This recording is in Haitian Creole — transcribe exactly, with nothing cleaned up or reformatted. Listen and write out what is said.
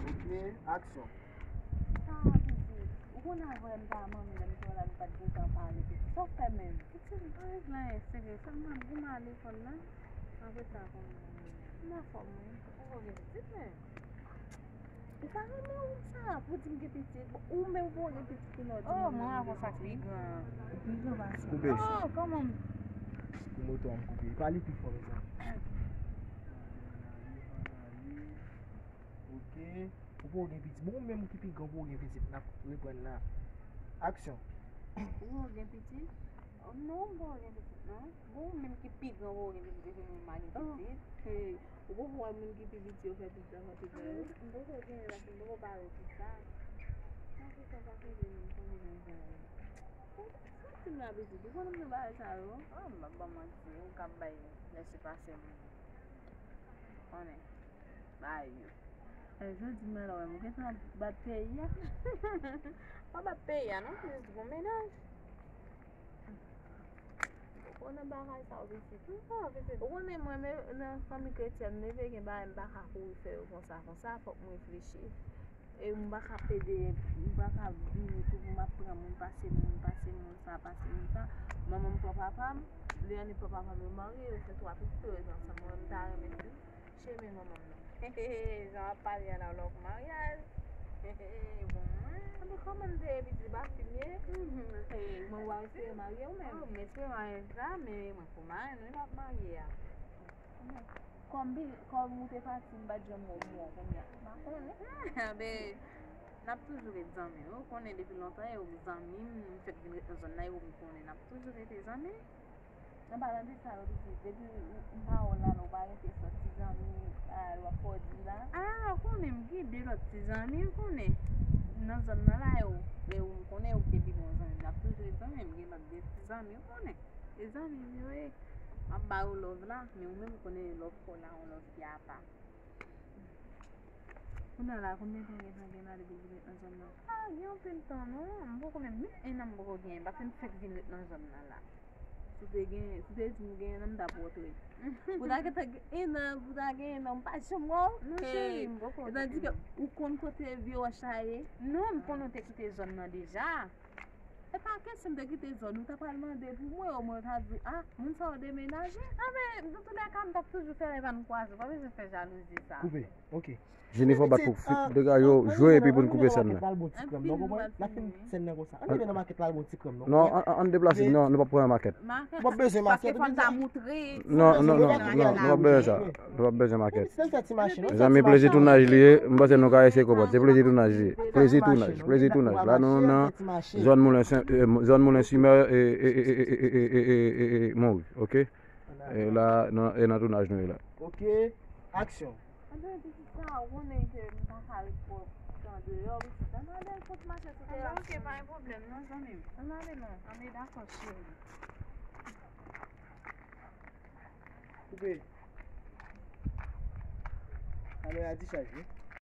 Ok, aksyon. Sa a pitit, ou konn avè m ta manmi lè m te wè la nou pa t gentan pale pitit. Sa w fè menm? Pitit, m pa regle anyen serye, sèlman m goumen a lekòl la. Apre sa, konn m anfòm wi. Ou poko gen pitit men. Ou pa renmen ou sa pou di m gen pitit. Ou menm pou w gen pitit pou nou di. Oh, mwen avè sa k pi gran. Pi gran pase. Koupe. Oh, kòman m. Pou moto an koupe. Pale pi fò mezanmi. Ok. Ou pou w gen pitit. Bon, ou menm ki pi gran pou w gen pitit. N ap reprann la. Aksyon. Ou pou w gen pitit? Oh, non, m poko gen pitit non. Bon, ou menm ki pi gran pou w gen pitit, epi mwen m pa gen pitit. Hey, ou poko wè moun ki pi piti yo fè pitit, yo fè pitit. M poko gen, paske m poko pare pou sa. Sa se sa pa kenbe menm, konbyen moun sa yo? Santi m la pitit, ou konnen m nan bagay sa yo? Oh, m p ap ba w manti, ou k ap bay lèse pase moun. Konnen. Bay yo. Jodi m la wè m gentan bat peyi a. Pa bat peyi a non, m jis di gon mennaj. Ou nan bagay sa w pitit. Ou konnen mwen nan fanmi kretyèn m leve, gen bagay m pa ka kouri fè yo konsa konsa, fòk m reflechi. E m pa ka pede, m pa ka vini tou pou m ap pran moun pase moun, pase moun sa, pase moun sa. Manman m pran papa m, lè ane pran papa m yo marye, yo fè twa pitit yo ret ansanm. Mwen m ta renmen suiv chemen manman m nan. Jan w ap pale a la w lòk maryaj. Bon mwen. Anben kòman m te ye pitit pa fi m ye? Mwen w a espere marye ou menm? Oh, m espere maryaj la, men mwen pou marenn wi m ap marye a. Kòm kòm ou te pati m pa t janm wè w mò kounye a. M pa konnen. Anben n ap toujou ret zanmi wi. Ou konnen depi lontan e ou zanmi m, m fèk vin ret nan zòn nan e ou m konnen n ap toujou rete zanmi. An palan de sa yo pitit, depi m pa wè w la la ou pa rete sòt ti zanmi a w ap fè w di la. Ah, ou konnen m gen de lòt ti zanmi, ou konnen. Nan zòn nan la e ou, e ou m konnen ou te pi bon zanmi m. N ap toujou ret zanmi, m gen lòt de ti zanmi, ou konnen. E zanmi m yo ye. M ap ba yo love la, men ou menm ou konnen love pa w la yon love ki apa. Kounye a la, konbyen tan w gentan gen la depi w vin ret nan zòn nan? Ah, gen anpil tan non. M poko menm, menm en an m poko genyen, paske m fèk vin ret nan zòn nan la. Si w te gen, si w te di m gen en an, m t ap wè w tou. Pou w ta gentan gen en an, pou w ta gen en an, m pa janm wè w. Non, cheri, m poko. Etandike ou konn kote vye wòch la ye? Non, m konnen w te kite zòn nan deja. E pa kesyon m te kite zòn ou ta pral mande pou mwen, omwen yo ta di, ah, moun sa yo demenaje. Anben, dans tous les cas, m t ap toujou fè lè pa n kwaze, ou pa bezwen fè jalouzi sa. Koupe, ok. Jennifer bat pou fi, de gars yo jwe epi pou n koupe sèn nan. L al bon ti krèm non, konprann? N ap fin sèn nan konsa. Ann rive nan makèt la al bon ti krèm non. Non, ann deplase, non, nou p ap pran makèt. Non, nou p ap bezwen makèt. Paske fò n ta moutre. Non, non, non, non, nou p ap bezwen sa. Nou p ap bezwen makèt. Mezanmi, plezi tounaj li ye. M panse nou ka eseye konprann. Se plezi tounaj li ye. Plezi tounaj, plezi tounaj. La nou nan zòn Moulen Sen, zòn Moulen Simè, Mori, ok? E la, e nan tounaj nou ye la. Ok, aksyon. Anben pitit sa, ou konnen ke m pa ka ret twòp tan deyò pitit. Ann ale kot mache sou teren. Anben ok, pa gen pwoblèm non zanmi m. Ann ale non. Anben dakò cheri. Koupe. Kamera dichaj wi.